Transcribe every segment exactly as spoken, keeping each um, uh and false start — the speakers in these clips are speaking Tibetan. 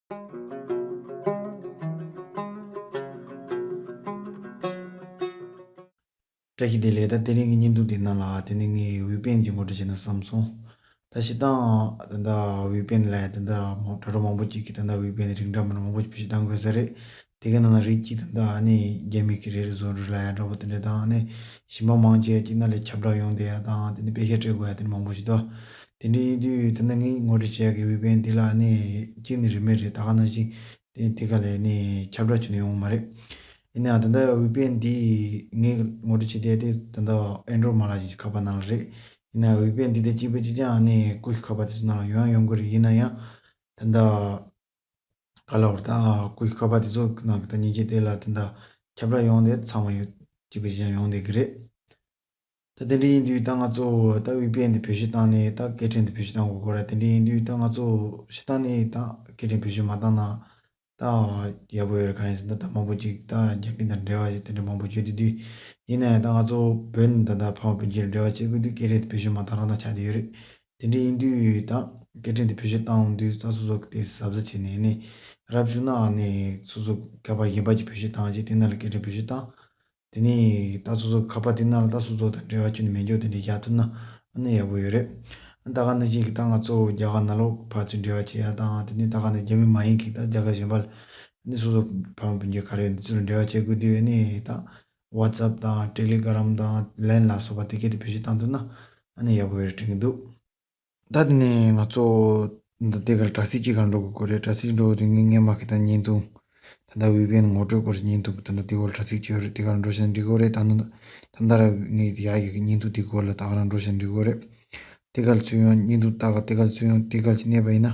བཀྲ་ཤིས་བདེ་ལེགས། ད་དེ་རིང་གི་བརྙན་ཐུང་དེ་ནང་ལ་དེ་ནི་ངས་ཝི་པི་ཨེན་གྱི་ངོ་སྤྲོད་བྱས་ན་བསམ་སོང་། ད་སྤྱིར་བཏང་ད་ལྟ་ཝི་པི་ཨེན་ལ་ད་ལྟ་མོ་དྲ་གྲོགས་མང་པོ་ཅིག་གིས་ད་ལྟ་ཝི་པི་ཨེན་རིགས་འདྲ་མི་འདྲ་མང་པོ་ཞིག་བེད་སྤྱོད་བཏང་དགོས་ས་རེད། དེ་གའི་ནང་ན་རིགས་གཅིག་ད་ལྟ་ཨ་ནི་རྒྱ་མི་གི་རེད་རེད་བཟོ་འདྲ་ལ་ཡ་འདྲ་པོ་དེ་འདྲ་དང་ཨ་ནི་གཞན་པ་མང་ཆེ་གཅིག་ན་ལས་ཁྱབ་བསྒྲགས་ཡོང་བསྡད་ཡ་དང་དེ་ནི་པེ་ཤ་སྤྲད་དགོས་ཡ་དེ་འདྲ་མང་པོ་ཞིག་འདུག་དེ་འདྲ་ཡིན་དུས་ད་ལྟ་ངས་ངོ་སྤྲོད་བྱས་ཡ་གི་ཝི་པི་ཨེན་དེ་ལ་ཨ་ནི་གཅིག་ནི་རིན་མེད་རེད། ད་ག་ནང་བཞིན་དེ་དེ་ག་ལས་ནི་ཁྱབ་བསྒྲགས་བྱུང་ནས་ཡོང་མ་རེད། ཡིན་ནའང་ད་ལྟ་ཝི་པི་ཨེན་འདི་ངས་ངོ་སྤྲོད་བྱེད་བསྡད་དེ་ད་ལྟ་ཨེན་ཌོ་རོཌ་མ་ལག་ཅན་གྱི་ཁ་པར་ནང་ལ་རེད། ཡིན་ནའང་ཝི་པི་ཨེན་འདི་དེ་གཅིག་པའི་གཅིག་རྐྱང་ཨ་ནི་ཀུ་ཤུ་ཁ་པར་དེ་ཚོ་ནང་ལ་ཡོང་ཡང་ཡོང་གི་རེད། ཡིན་ན་ཡང་ད་ལྟ་ག་ལ་བར་ད་ཀུ་ཤུ་ཁ་པར་དེ་ཚོ་ནང་གི་ད་མཉེན་ཆས་དེ་ལ་ད་ལྟ་ཁྱབ་བསྒྲགས་ཡོང་དེ་ཚང་མ་ཡོད་གཅིག་པའི་གཅིག་རྐྱང་ཡོང་བསྡད་ཀྱི་རེད། ད་དེ་འདྲ་ཡིན་དུས་ད་ང་ཚོ་ད་ཝི་པི་ཨེན་དེ་བེད་སྤྱོད་བཏང་ནས་ད་སྐད་འཕྲིན་དེ་བེད་སྤྱོད་བཏང་དགོས་ཀྱི་རེད། དེ་འདྲ་ཡིན་དུས་ད་ང་ཚོ་སྤྱིར་བཏང་ནས་ད་སྐད་འཕྲིན་བེད་སྤྱོད་མ་བཏང་ན་ད་ཡག་པོ་ཡོད་རེད། གང་ཡིན་ཟེར་ན་ད་མང་པོ་ཅིག་ད་རྒྱ་མི་དང་འབྲེལ་བ་ཞིག་དེ་འདྲ་མང་པོ་བརྗོད་དེ་དུས་ཡིན་ན་ཡང་ད་ང་ཚོ་བོད་ནས་ད་ད་ཕ་མ་སྤུན་མཆེད་ལ་འབྲེལ་བ་བྱེད་དགོས་དུས་སྐད་འཕྲིན་དེ་བེད་སྤྱོད་མ་བཏང་རང་ད་ཆགས་བསྡད་ཡོད་རེད། དེ་འདྲ་ཡིན་དུས་ད་སྐད་འཕྲིན་དེ་བེད་སྤྱོད་བཏང་འོང་དུས་ད་སོ་སོ་དེ་གཟབ་གཟབ་བྱས་ནས་ནི་རབ་བྱུང་ན་ནི་སོ་སོ་ཁ་པར་གཞན་པ་ཅིག་བེད་སྤྱོད་བཏང་རྗེས་དེ་ནང་ལ་སྐད་འཕྲིན་བེད་སྤྱོད་བཏང་། དེ་ནས་ད་སོ་སོ་ཁ་པར་དེ་ནང་ལ་ད་སོ་སོ་དང་འབྲེལ་བ་བྱུང་ནས་མེད་འཇོག་དེ་འདྲ་བཞག་ཐུབ་ན་ཨ་ནི་ཡག་པོ་ཡོད་རེད། ད་ག་ནང་བཞིན་གྱི་ད་ང་ཚོ་རྒྱ་གར་ནང་ལོགས་ཕར་ཚུར་འབྲེལ་བ་བྱེད་ཡ་དང་དེ་ནས་ད་ག་ནང་རྒྱ་མི་མ་ཡིན་གྱི་ད་རྒྱ་གར་གཞན་པ་ལ་ཨ་ནི་སོ་སོ་ཕ་མ་སྤུན་མཆེད་ག་རེ་ཡོད་འདི་ཚོ་ལ་འབྲེལ་བ་བྱེད་དགོས་དུས་ཨ་ནི་ད་ཝ་ཙབ་དང་ཊེ་ལི་གྷ་རམ་དང་ལའིན་ལ་སོགས་པ་དེ་གས་དེ་བེད་སྤྱོད་བཏང་ཐུབ་ན་ཨ་ནི་ཡག་པོ་ཡོད་རེད་དྲན་གྱི་འདུག་ད་དེ་ནས་ང་ཚོ་འདི་དེ་གར་དྲ་ཚིགས་གཅིག་གར་འགྲོ་དགོས་ཀྱི་རེད། དྲ་ཚིགས་འགྲོ་དུས་ངས་སྔས་མ་གི་ད་བརྙན་ཐུང་ད་ལྟ་ཝི་པི་ཨེན་ངོ་སྤྲོད་སྐོར་གྱི་བརྙན་ཐུང་ད་ལྟ་དེ་གོ་ལ་དྲ་ཚིགས་གཅིག་ཡོད་རེད། དེ་གར་འགྲོ་བྱས་ན་འགྲིག་གི་རེད། ད་ནི་ད་ལྟ་ར་ངས་ཡག་གི་བརྙན་ཐུང་དེ་གོ་ལ་ད་ག་རང་འགྲོ་བྱས་ན་འགྲིག་གི་རེད། དེ་གར་ཚུར་ཡོང་བརྙན་ཐུང་ད་ག་དེ་གར་ཚུར་ཡོང་དེ་གར་གྱི་གནས་པ་ཡིན་ན་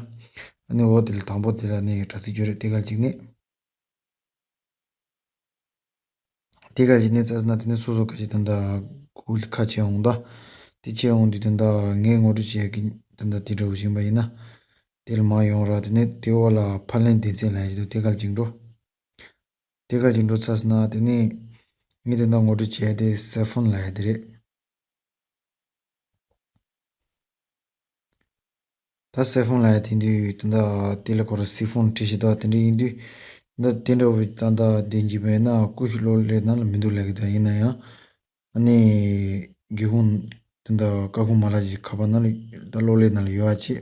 ཨ་ནི་འོ་དེ་ལ་དང་པོ་དེ་ལ་ནི་དྲ་ཚིགས་ཡོད་རེད། དེ་གར་གཅིག་ནས། དེ་ག་ལ་གནས་ཚར་སོང་ན་དེ་ནས་སོ་སོ་ག་ཞིག་ད་ལྟ་གུག་ལ་ཁ་ཕྱེ་འོང་ད། དེ་ཕྱེ་འོང་དུས་ད་ལྟ་ངས་ངོ་སྤྲོད་བྱེད་ཡག་གི་ད་ལྟ་དེ་འདྲ་བོ་ཞིག་ཡིན་པ་ཡིན་ན། དེ་ལ་མར་ཡོང་ར་དེ་ནས་དེ་འོག་ལ་ཕབ་ལེན་སྡེ་ཚན་ལབ་ཡག་ཅིག་འདུག་དེ་ག་ལ་ཅིག་འགྲོ། དེ་ག་ལ་ཅིག་འགྲོ་ཚར་སོང་ན་དེ་ནས་ངས་ད་ལྟ་ངོ་སྤྲོད་བྱེད་ཡག་དེ་སེལ་ཕོན་ལབ་ཡག་དེ་རེད། ད་སེལ་ཕོན་ལབ་ཡག་དེ་དུས་ད་ལྟ་དེ་ལ་ཁོ་རང་སེལ་ཕོན་བྲིས་ཤིག་ད་དེ་འདྲ་ཡིན་དུས་ད་དེ་འདྲ་བོ་ད་ལྟ་བདེན་གྱི་བས་ན་ཀུ་ཤུ་གློག་ཀླད་ནང་ལ་མི་འདུག་ལབ་གི་ད་ཡིན་ན་ཡང་ཨ་ནི་སྒེའུ་ཁུང་ད་ལྟ་ཀ་ཁུང་མ་ལག་ཅན་གྱི་ཁ་པར་ནང་ལ་ད་གློག་ཀླད་ནང་ལ་ཡོད་ཨ་ཅེ།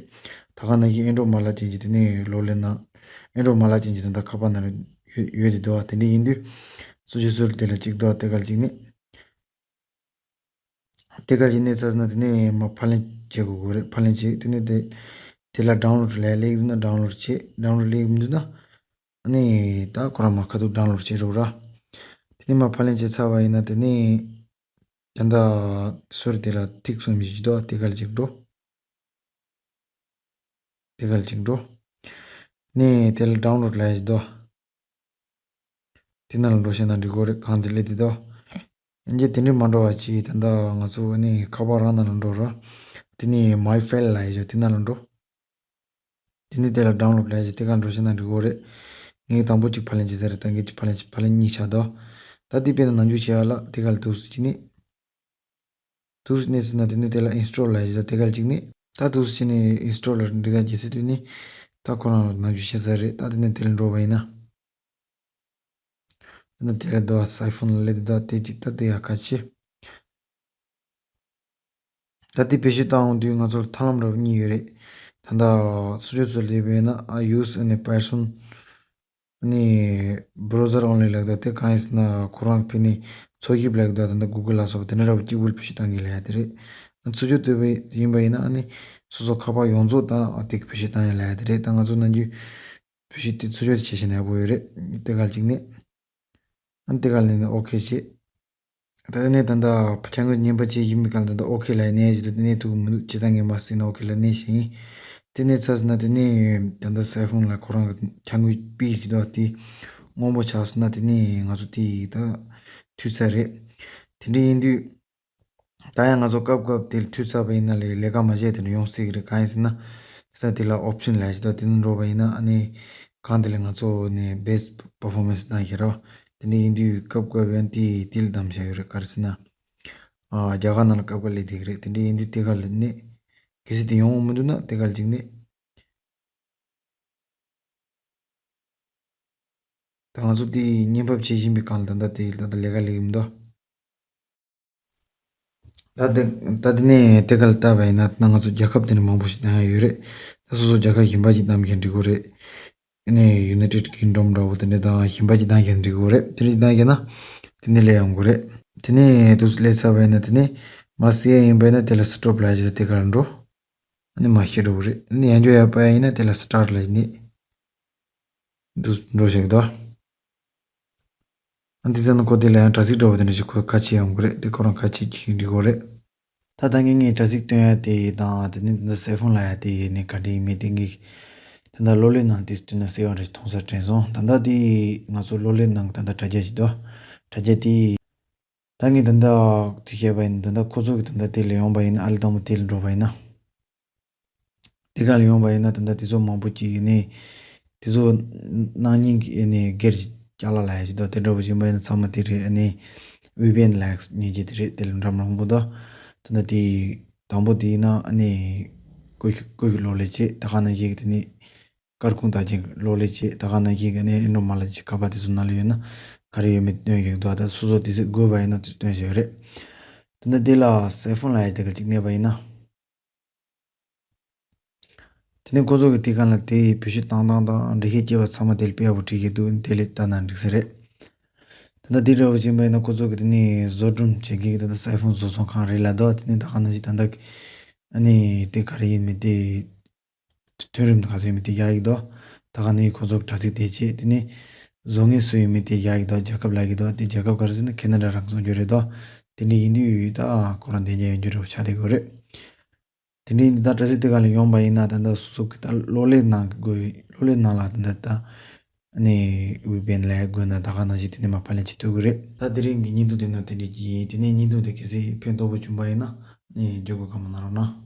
ད་ག་ནང་བཞིན་ཨེན་ཌོ་མ་ལག་ཅན་གྱི་དེ་ནས་གློག་ཀླད་ནང་ཨེན་ཌོ་མ་ལག་ཅན་གྱི་ད་ལྟ་ཁ་པར་ནང་ལ་ཡོད་ཡོད་དེ་འདུག་ཨ། དེ་འདྲ་ཡིན་དུས་སོ་སོ་སོ་ལ་དེ་ལ་གཅིག་འདུག་ཨ། དེ་ག་ལ་གཅིག་ནི། དེ་ག་ཅིག་གནས་ཚར་སོང་ན་དེ་ནས་མར་ཕབ་ལེན་བྱེད་དགོས་ཀྱི་རེད། ཕབ་ལེན་བྱེད་དེ་ནས་དེ་དེ་ལ་ཌའུན་ལོཌ་ལབ་ཡག་སླེབས་ཀྱི་འདུག་ན་ཌའུན་ལོཌ་བྱེད། ཌའུན་ལོཌ་སླེབས་ཀྱི་མི་འདུག་ན་ཨ་ནི་ད་ཁོ་རང་མར་ཁ་ཐུག་ཌའུན་ལོཌ་བྱེད་རོགས་ར། དེ་ནས་མར་ཕབ་ལེན་བྱས་ཚར་བ་ཡིན་ན་དེ་ནས་ད་ལྟ་ཟུར་དེ་ལ་ཐིག་གསུམ་ཞིག་འདུག་དེ་ག་ལ་གཅིག་འགྲོ། དེ་ག་ལ་གཅིག་འགྲོ། ནས་དེ་ལ་ཌའུན་ལོཌ་ལབ་ཡག་ཞིག་འདུག་དེ་ནང་ལ་འགྲོ་ཤེས་ན་འགྲིག་གོ་རེད། གང་དེ་སླེབས་དེ་དོ། ཨ་ནི་དེ་འདྲའི་མ་འགྲོ་བ་ཅིག་ད་ལྟ་ང་ཚོ་ཨ་ནི་ཁ་པར་རང་ནང་ལ་འགྲོ་ར། དེ་ནས་མའི་ཕའིལ་ལབ་ཡག་ཅིག་དེ་ནང་ལ་འགྲོ། དེ་ནས་དེ་ལ་ཌའུན་ལོཌ་ལབ་ཡག་ཅིག་དེ་ག་འགྲོ་ཤེས་ན་འགྲིག་གོ་རེད། ངས་དང་པོ་གཅིག་ཕབ་ལེན་བྱས་ཚར་རེད། ད་ངས་གཅིག་ཕབ་ལེན་བྱས་ཕབ་ལེན་གཉིས་ཆགས་དོ། ད་དེ་དཔེར་ན་ནང་འཇུག་བྱེད་ཡག་ལ་དེ་ག་ལ་འདུག་སེ་བྱས་ནས། འདུག་སེ་གནས་ཚར་ན་དེ་ནས་དེ་ལ་ཨིན་སི་ཊོལ་ལབ་ཡག་ཅིག་དེ་ག་ལ་གཅིག་ནས། ད་འདུག་སེ་བྱས་ནས་ཨིན་སི་ཊོལ་ལ་འབྲི་ད་རྗེས་སུ་དུས་ནས་ད་ཁོ་རང་ནང་འཇུག་བྱས་ཚར་རེད། ད་དེ་ནས་དེ་ལ་འགྲོ་བ་ཡིན་ན། ད་དེ་ལ་འདུག་ཨ། སེལ་ཕོན་ལ་སླེབས་དེ་ད་དེ་གཅིག་ད་དེ་ཡག་ག་ཆེ། ད་དེ་བེད་སྤྱོད་བཏང་འོང་དུས་ང་ཚོར་ཐབས་ལམ་འདྲ་པོ་གཉིས་ཡོད་རེད། ད་ལྟ་ཚུར་ཕྱོགས་ཚུར་སླེབས་པས་ན་ཨ་ཡུ་སི་ཨ་ནི་པར་སོན་ཨ་ནི་བྷི་རོ་ཟར་ཨོན་ལི་ལབ་ད། དེ་གང་ཡིན་ཟེར་ན་ཁོ་རང་ཕ་ནི་འཚོལ་ཞིབ་ལབ་ད། ད་ལྟ་གུ་གལ་ལ་སོགས་པ་དེ་འདྲ་འདྲ་པོ་གཅིག་པུ་ལ་བེད་སྤྱོད་བཏང་གི་ལབ་ཡག་དེ་རེད། ཚུར་ཕྱོགས་ཚུར་སླེབས་ཡིན་པ་ཡིན་ན་ཨ་ནི་སོ་སོ་ཁ་པར་ཡོངས་རྫོགས་ད་ཨ་དེ་གི་བེད་སྤྱོད་བཏང་ཡག་ལབ་ཡག་དེ་རེད། ད་ང་ཚོ་ནམ་རྒྱུན་བེད་སྤྱོད་དེ་ཚུར་ཕྱོགས་དེ་བྱེད་ཤེས་ན་ཡག་པོ་ཡོད་རེད། དེ་ག་ལ་གཅིག་ནས། ཨ་ནི་དེ་ག་ལ་ནི་ཨོ་ཁེ་བྱེད། ད་ནི་ད་ལྟ་ཁྱབ་ཁོངས་རྙིང་པ་ཅིག་ཡིན་པའི་སྐབས་ལ་ད་ལྟ་ཨོ་ཁེ་ལ་གནོན་ཡག་ཅིག་འདུག་དེ་གནོན་ཐུབ་ཀྱི་མི་འདུག་བྱས་ཙང་ངས་མར་ཟེར་ན་ཨོ་ཁེ་ལ་གནོན་བཞག་ཡིན། དེ་གནོན་ཚར་སོང་ན་དེ་ནས་ད་ལྟ་སེལ་ཕོན་ལ་ཁོ་རང་གི་ཁྱབ་ཁོངས་པི་ཅིག་འདུག་དེ་སྔོན་པོ་ཆགས་སོང་ན་དེ་ནས་ང་ཚོ་དེ་ད་འཐུས་ཚར་རེད། དེ་འདྲ་ཡིན་དུས། ད་ཡང་ང་ཚོ་སྐབས་སྐབས་དེ་ལ་འཐུས་ཚར་བ་ཡིན་ན་ལས་ལས་ཀ་མ་བྱས་དེ་འདྲ་ཡོང་སྲིད་ཀྱི་རེད། གང་ཡིན་ཟེར་ན། ས་དེ་ལ་ཨོབ་ཤན་ལབ་ཡག་ཅིག་འདུག་དེ་ནང་འགྲོ་བ་ཡིན་ན་ཨ་ནི་གང་དེ་ལ་ང་ཚོ་ནས་བྷེ་སི་ཊི་པར་ཕོར་མེན་སི་གནང་ཤེས་རོགས། དེ་འདྲ་ཡིན་དུས་སྐབས་སྐབས་ཡང་དེ་དེ་ལ་བདམས་བཞག་ཡོད་རེད། ག་རེ་ཟེར་ན། ཨ་རྒྱ་གར་ནང་ལ་སྐབས་སྐབས་སླེབས་བསྡད་ཀྱི་རེད། དེ་འདྲ་ཡིན་དུས་དེ་ག་ལ་གནོན། གལ་སྲིད་དེ་ཡོང་འོང་མི་འདུག་ན་དེ་ག་ལ་གཅིག་གནོན། ད་ང་ཚོ་དེ་བརྙན་ཕབ་བྱེད་བཞིན་པའི་སྒང་ལ་ད་ལྟ་དེ་ད་ལྟ་ལས་ཀ་ལས་ཀྱི་མི་འདུག་ད་དེ་ད་དེ་ནས་དེ་ག་ལ་ལྟ་བ་ཡིན་ན་ད་ང་ཚོ་རྒྱལ་ཁབ་དེ་ནས་མང་པོ་ཞིག་བཏང་ཡ་ཡོད་རེད། ད་སོ་སོ་རྒྱལ་ཁབ་གཞན་པ་ཅིག་བཏང་མཁན་འགྲིག་གི་རེད། ཨ་ནས་United Kingdom འདྲ་བོ་དེ་འདྲ་དང་གཞན་པ་ཅིག་བཏང་མཁན་འགྲིག་གི་རེད། དེ་འདྲ་ཅིག་བཏང་མཁན་ན་དེ་ནས་སླེབས་ཡོང་གི་རེད། དེ་ནས་དུ་སླེབས་ཚར་བ་ཡིན་ན་དེ་ནས་མར་ཟེར་ཡ་ཡིན་པ་ཡིན་ན་དེ་ལ་stop ལབ་ཡ་ཅིག་དེ་ག་ལ་འགྲོ། ཨ་ནི་མར་ཤི་འགྲོ་གི་རེད། ཨ་ནི་ཡང་བསྐྱར་ཡར་སྤར་ཡ་ཡིན་ན་དེ་ལ་start ལབ་ཡ་ནི་འདུག་འགྲོ་བཞག་གི་འདུག་ཨ་འདི་ཚོ་ནི་ཁོ་དེ་ལ་ཡང་དྲ་ཚིགས་འདྲ་བོ་དེ་འདྲ་ཞིག་ཁོ་ཁ་ཕྱེ་ཡོང་གི་རེད། དེ་ཁོ་རང་ཁ་ཕྱེ་གཅིག་འགྲིག་གི་རེད། ད་ད་ངས་ངས་དྲ་ཚིགས་སྟོན་ཡ་དེ་དང་དེ་ནི་འདི་སའི་ཕོན་ལབ་ཡ་དེ་ནི་ག་འདྲ་ཡིན་མིན་དེ་ངས་ད་ལྟ་གློག་ཀླད་ནང་དེ་སྟོན་ན་གསལ་བ་འདྲ་ཞིག་མཐོང་ས་དྲན་སོང་། ད་ལྟ་དེ་ང་ཚོ་གློག་ཀླད་ནང་ད་ལྟ་དྲ་རྒྱ་ཞིག་འདུག་དྲ་རྒྱ་དེ་ད་ངས་ད་ལྟ་དེ་བཤད་པ་ཡིན་ན་ད་ལྟ་ཁོ་ཚོ་གི་ད་ལྟ་དེ་ལ་ཡོང་པ་ཡིན་ན་ཨ་ལི་དང་པོ་དེ་ལ་འགྲོ་བ་ཡིན་ན། དེ་ག་ལ་ཡོང་བ་ཡིན་ན་ད་ལྟ་དེ་ཚོ་མང་པོ་ཅིག་ནས་དེ་ཚོ་སྣང་བརྙན་གྱི་ནས་སྒེར་གྱི་ཅ་ལག་ལ་ཡ་ཞིག་དང་དེ་འདྲ་པོ་ཡིན་པ་ཡིན་ན་ཚང་མ་དེ་རེད། ཨ་ནི་ཝི་པི་ཨེན་ལ་ཉན་རྒྱུ་དེ་རེད། དེ་ལ་འདྲ་མང་པོ་དང་ད་ལྟ་དེ་དང་པོ་དེ་ཡིན་ན་ཨ་ནི་ཀོ་ཀོ་གློག་ཀླད་བྱས། ད་ག་ནང་བཞིན་གྱི་དེ་ནི་སྐར་ཁུང་དང་གཅིག་གློག་ཀླད་བྱས། ད་ག་ནང་བཞིན་གྱི་ཨ་ནི་ཨིན་ཌོ་མ་ལ་ཅིག་ཁ་པར་དེ་ཚོ་ནང་ལ་ཡོད་ན་ག་རེ་ཡོད་མེད་སྟོན་ཡོད་འདུག་ད་སོ་སོ་དེ་ཚོ་དགོས་པ་ཡིན་ན་དེ་སྟོན་བཞིན་ཡོད་རེད། ད་ནི་དེ་ལ་སའི་ཕོན་ལབ་ཡ་དེ་ག་ཅིག་གནས་པ་ཡིན་ན། དེ་ནས་ཁོ་ཚོ་གི་དེ་ག་ལ་དེ་བེད་སྤྱོད་བཏང་སྟངས་དང་འགྲེལ་བཤད་བྱས་པ་ཚང་མ་དེ་ལ་དཔེ་ཡག་པོ་བྲིས་ཀྱི་འདུག་དེ་ལས་ལྟ་ན་འགྲིག་ས་རེད། ད་ལྟ་དེ་འདྲ་བོ་བྱས་པ་ཡིན་ན་ཁོ་ཚོ་གི་དེ་ནས་བཟོ་སྐྲུན་བྱེད་མཁན་གྱི་ད་ལྟ་སའི་ཕོན་བཟོ་ཚོང་ཁང་རེད་ལབ་འདུག་དེ་ནས་ད་ག་ནང་བཞིན་ད་ལྟ་ཨ་ནི་དེ་ག་རེ་ཡིན་མིན་དེ་མཐོ་རིམ་ག་ཚོད་ཡིན་མིན་དེ་བཞག་གི་འདུག་ད་ག་ནས་ཁོ་ཚོ་གི་དྲ་ཚིགས་དེ་བྱས། དེ་ནས་བཟོ་མཁན་སུ་ཡིན་མིན་དེ་བཞག་གི་འདུག་རྒྱལ་ཁབ་ལབ་ཀྱི་འདུག་དེ་རྒྱལ་ཁབ་ག་རེ་ཟེར་ན་ཁེ་ན་ཌ་རང་བཟོ་རྒྱུ་རེད་འདུག་དེ་འདྲ་ཡིན་དུས་ད་ཁོ་རང་བདེ་འཇགས་ཡོད་རྒྱུ་རེད་པ་ཆགས་བསྡད་ཡོད་རེད། དེ་འདྲ་ཡིན་དུས་ད་དྲ་ཚིགས་དེ་ག་ལ་ཡོང་པ་ཡིན་ན་ད་ལྟ་སོ་སོ་གི་ད་གློག་ཀླད་ནང་གི་དགོས། གློག་ཀླད་ནང་ལ་ད་ལྟ་ད་ཨ་ནི་ཝི་པི་ཨེན་ལབ་ཡ་དགོས་ན་ད་ག་ནང་བཞིན་དེ་ནས་མར་ཕབ་ལེན་བྱེད་ཐུབ་ཀྱི་རེད། ད་དེ་རིང་གི་བརྙན་ཐུང་དེ་ནང་དེ་འདྲ་ཅིག་ཡིན། དེ་ནས་བརྙན་ཐུང་དེ་གལ་སྲིད་ཕན་ཐོགས་པོ་བྱུང་པ་ཡིན་ན་ཨ་ནི་བརྒྱུད་སྐུར་གང་མང་གནང་རོགས་གནང་།